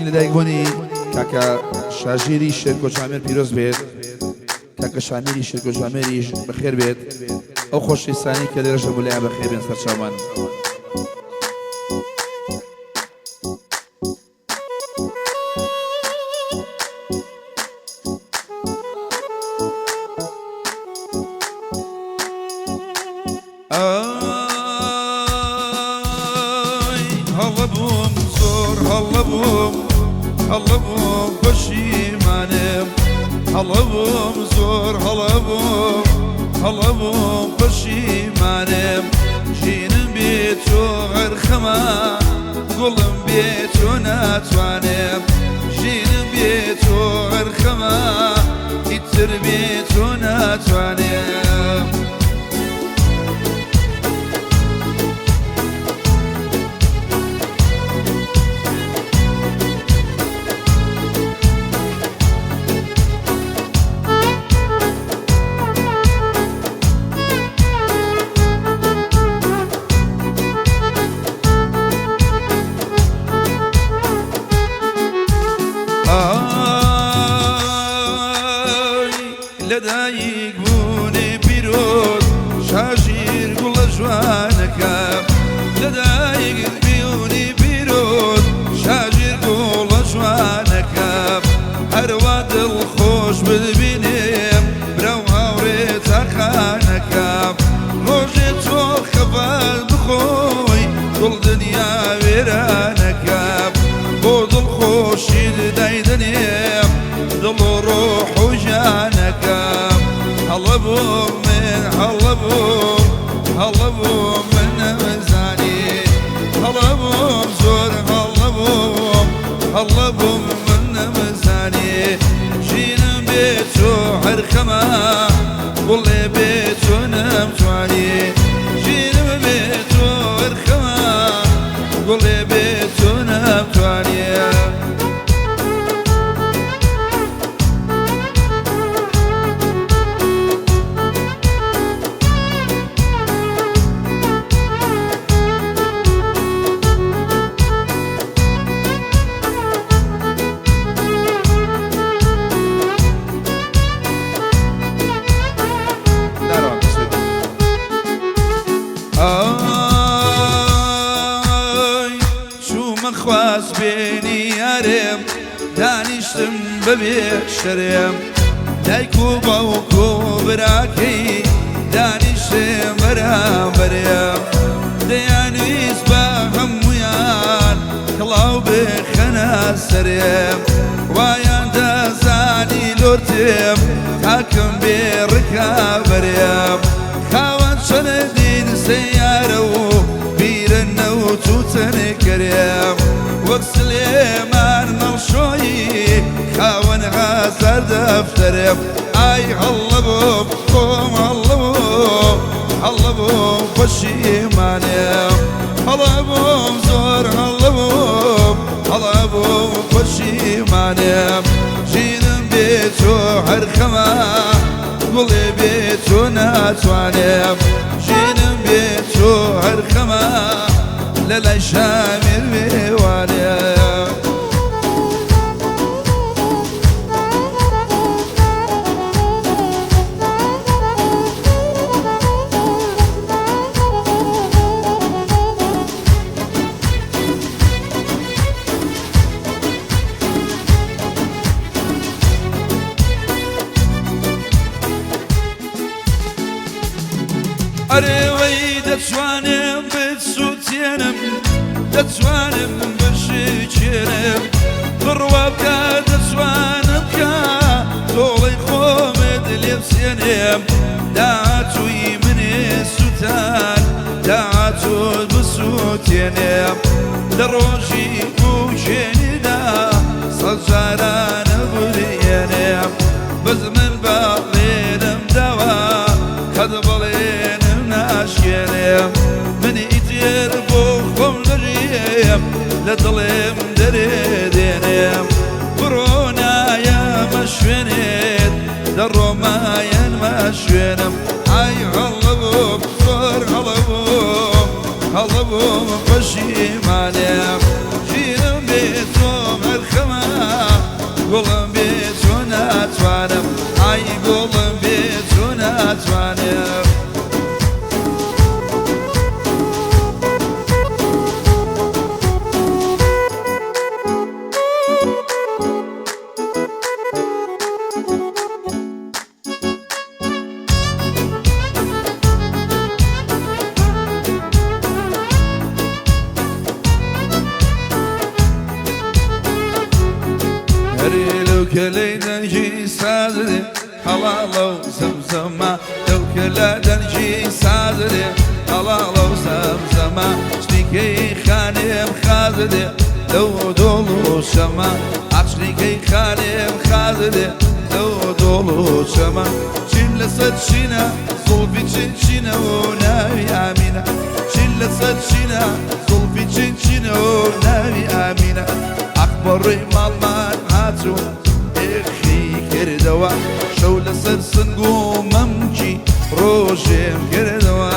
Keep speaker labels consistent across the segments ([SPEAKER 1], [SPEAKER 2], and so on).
[SPEAKER 1] لەدایکبوونی کاکە شاژیری شێرکۆ جامێر پیرۆز بێت. کاکە شامیری شێرکۆ جامێریش بەخێر بێت. ئەو خۆشەویستانەی کە لێرەش هەبوو لایان بەخێر بێن سەرچاومان. ئای هەڵە بووم زۆر هەڵە بووم هەڵە بووم پەشیمانم هەڵە بووم زۆر هەڵە بووم هەڵە بووم پەشیمانم ژینم بێ تۆ هەر خەمە گوڵم بێ تۆ ناتوانم ژینم بێ تۆ هەر خەمە ئیتر بێ تۆ ناتوانم. ئای لەدایک بوونی پیرۆز شاژیر گوڵە جوانەکە لەدایک بیونی پیرۆز شاژیر گوڵە جوانەکە هەروە دڵ خۆش ببینێم برا و هاوڕێ تاقانەکە ڕۆژێ تۆ خەفەت بخۆی گوڵ دنیا وێرانەکە بۆ دڵخۆشیت دایدەنێم دڵ و ڕۆح و ژیانەکەم هەڵە بووم من هەڵە بووم هەڵە بووم من نەمزانی هەڵە بووم زۆر هەڵە بووم هەڵە بووم من نەمزانی ژینم بێ تۆ هەر خەمە گوڵێ بێ تۆ نەمتوانی ژینم بێ تۆ هەر خەمە گوڵێ بێ تۆ نەمتوانی. ئای چوومە خواست بێنی یارێم دانیشتم بەبێ شەرێم دایک و باوک و براکەی دانیشتم بەرامبەرێم دەیانویست بە هەموویان کڵاو بخەنە سەرێم وایان دەزانی لۆرتێم تاکم بێ ڕکابەرێم خاوەن چەندین سەیارە و بیرە نەوت و تەنکەرێم وەک سلێمان مەڵشۆیی خاوەن هەزار دەفتەرێم ئای هەڵە بووم خۆم هەڵە بووم هەڵە بووم پەشیمانێم هەڵە بووم زۆر هەڵە بووم هەڵە بووم پەشیمانێم ژینم بێ تۆ هەر خەمە گوڵێ بێ تۆ ناتوانێم ژینم بێ تۆ هەر خەمە لە لای شامیر مێوانێم. ئەرێ وەی دەتوانم بتسووتێنم دەتوانم بشکێنم بڕوا بکە دەتوانم کە تۆڵەی خۆمت لێ بسێنم داهاتووی منێ سووتان داهاتووت بسووتێنم لە ڕۆژی بووکێنیدا سەد جارانە بورێنم بەس من بەڵێنم داوە قەت بەڵێنم ناشکێنم من ئیتر بۆ خۆم دەژیم لە دڵێم دەرێ دێنم بڕۆ نایەمە شوێنێت دەڕۆمایەنمە شوێنم ئای هەڵە بووم زۆر هەڵە بووم هەڵە بووم پەشیمانم ژینم بێ تۆ هەر خەمە. تۆ ناتوانم، ئای گوڵم بێ تۆ ناتوانم. ئەرێ لەو کەلەی دەنگی سازرێ هەڵاڵە و زەمزەمە، لەو کەلە دەنگی سازرێ هەڵاڵە و زەمزەمە، شتیکەی خانێم خازرێ لەو دۆڵ و شەمە، ئاخشتیکەی خانێم خازرێ لەو دۆڵ و چەمە. چین لەسەر چینە زوڵفی چین چینە و ناوی ئامینە، چین لەسەر چینە زوڵفی چین چینە و ناوی ئامینە. ئاخ بەڕێی ماڵمان هاتوو ئێخی کردەوە، شەو لەسەر سنگ و مەمکی ڕۆژێم کردەوە.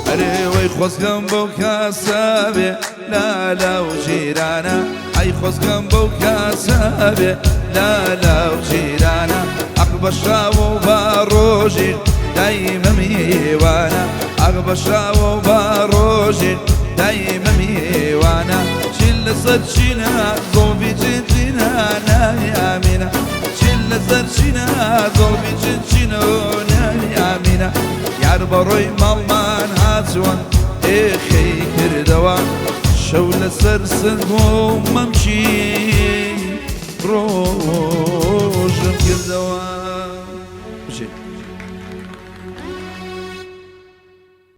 [SPEAKER 1] ئەرێ وەی خۆزگەم بەو کاسە بێ لالا و جیرانە، ئەی خۆزگەم بەو کاسە بێ لالا و جیرانە، ئەق بە شاو و با ڕۆژی دایمە میوانە، ئەق بە شاو و با ڕۆژی دایمە میوانە. چین لەسەر چینە زۆڵفی چین چینە ناوی ئامینە، چین لەسەر چینە زۆڵفی چین چینە ناوی ئامینە. یار بەڕۆی ماڵمان هاتووە ئێخەی کردەوە، شەو لەسەر سنگ و مەمکی ڕۆژم کردەوە.